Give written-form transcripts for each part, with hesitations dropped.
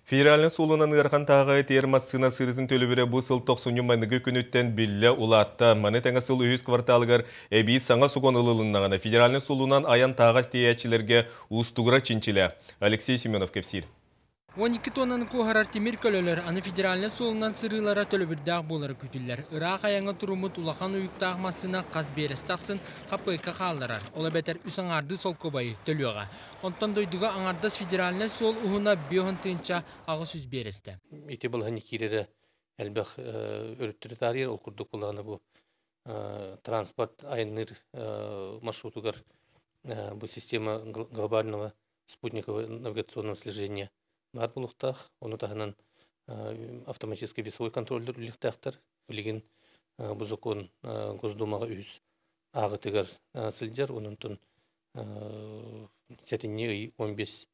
Федеральнай суолунан ыарахан таһаҕаһы тиэйэр массыына сырыытын төлөбүрэ бу сыл тохсунньу маныгы күнүттэн биллэ улаатта. Маны тэҥэ сыл үһүс кварталыгар эбии саҥа сокуон ылылыннаҕына, федеральнай суолунан айан таһаҕас тиэйээччилэргэ уустугура чинчилээх. Алексей Семенов кэпсиир. 12 тоннаны куоһарар тимир көлөлөр аны федеральнай суолунан сырыылара төлөбүрдээх буолара күүтүллэр. Ыраах айаҥҥа туруммут улахан уйуктаах массыына хас биэрэстэ ахсын хаппыайка хаалларар, ол эбэтэр үс аҥаардыы солкуобайы төлүөҕэ. Онтон дойдуга аҥардас федеральнай суол уһуна 58 биэрэстэ. Ити балаһанньа киирэрэ элбэх өрүттэри таарыйар, ол курдук булаана бу транспорт айанныыр маршрутугар бу система глобального спутникового навигационного слежения баар буолуохтаах. Ону таһынан автоматический весовой контроллер үлэлиэхтээхтэр. Билигин бу закон Госдумаҕа үһүс ааҕытыгар сылдьар. Онон сэтинньи ый 15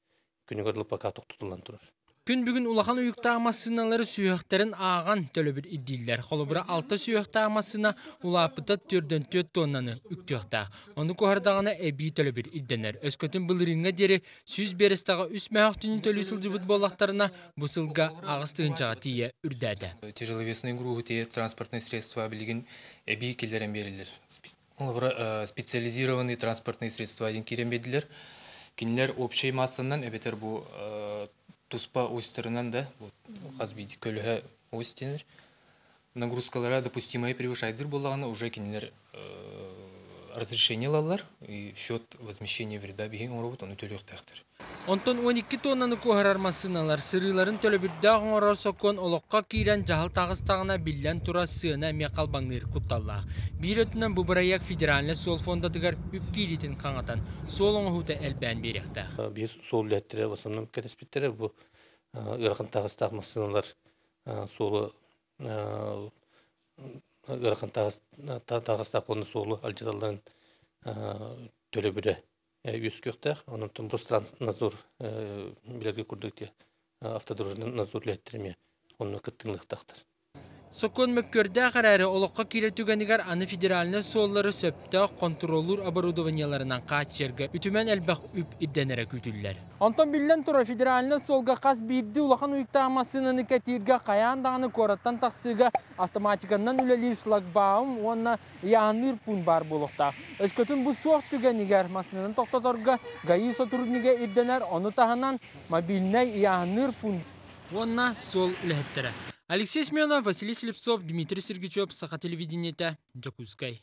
күнүгэр лыппака тохтотуллан турар. Күн бүгүн улахан уйуктаах массыыналары сүһүөхтэрин ааҕан төлөбүр ирдииллэр. Холобура, 6 сүһүөхтээх массыына улааппыта 4,4 тоннаны үктүөхтээх. Ону куһардаҕына эбии төлөбүр ирдэнэр. Өскөтүн былырыыҥҥа диэри 100 биэрэстэҕэ үс мөһөх түнүн төлүү сылдьыбыт буоллахтарына, бу сылга 8 тыһыынчаҕа тиийэ үрдээтэ. Тяжеловесные грузы, транспортные средства билигин эбии киллэрэн биэрэллэр. Холобура, специализированные транспортные средства диэн киирэн биэрдилэр. Кинилэр общай массанан эбэтэр бу туспа устарынан да хас биирдии көлөһө ось диэнэр нагрузкалара допустимая превышайдыр буоллаҕына уже кинилэр разрешение ылаллар и счет возмещения вреда биһиги оҥоробут, ону төлүөхтээхтэр. Онтон 12 тоннаны куоһарар массыыналар сырыыларын төлөбүрдээх оҥорор сокуон олоххо киирэн дьаһал таҕыстаҕына, биллэн турар, сыана эмиэ халбаҥныыр кутталлаах. Биир өттүнэн бу бырайыак федеральнай суол фондатыгар үп киириитин хаҥатан, суол оҥоһуута элбээн биэриэхтээх. Биир суол үлэһиттэрэ в основном кэтэспиттэрэ бу ыарахан таһаҕастаах массыыналар суолу ыарахан таһаҕастаах буолна суолу алдьаталларын төлөбүрэ үөскүөхтээх. Онон Ространснадзор билэргэ курдук автодорожный надзор үлэһиттэрэ эмиэ онно кыттыыныахтаахтар. Сокуон мөккүөрдээх эрээри, олоххо киирэр түгэнигэр аны федеральнай суоллары сөптөөх хонтуруоллуур оборудованиеларынан хааччыйарга үтүмэн элбэх үп ирдэнэрэ күүтүллэр. Онтон биллэн турар, федеральнай суолга хас биирдии улахан уйуктаах массыынаны кэтииргэ хайаан даҕаны куораттан тахсыыга автоматиканнан үлэлиир шлагбаум уонна ыйааһынныыр пуун баар буолуохтаах. Өскөтүн бу суох түгэнигэр массыынаны тохтоторго ГАИ сотруднига ирдэнэр, ону таһынан мобильнай ыйааһынныыр пуун уонна суол үлэһиттэрэ. Алексей Семенов, Василий Слепцов, Дмитрий Сергичев, Саха телевидениетэ, Дьокуускай.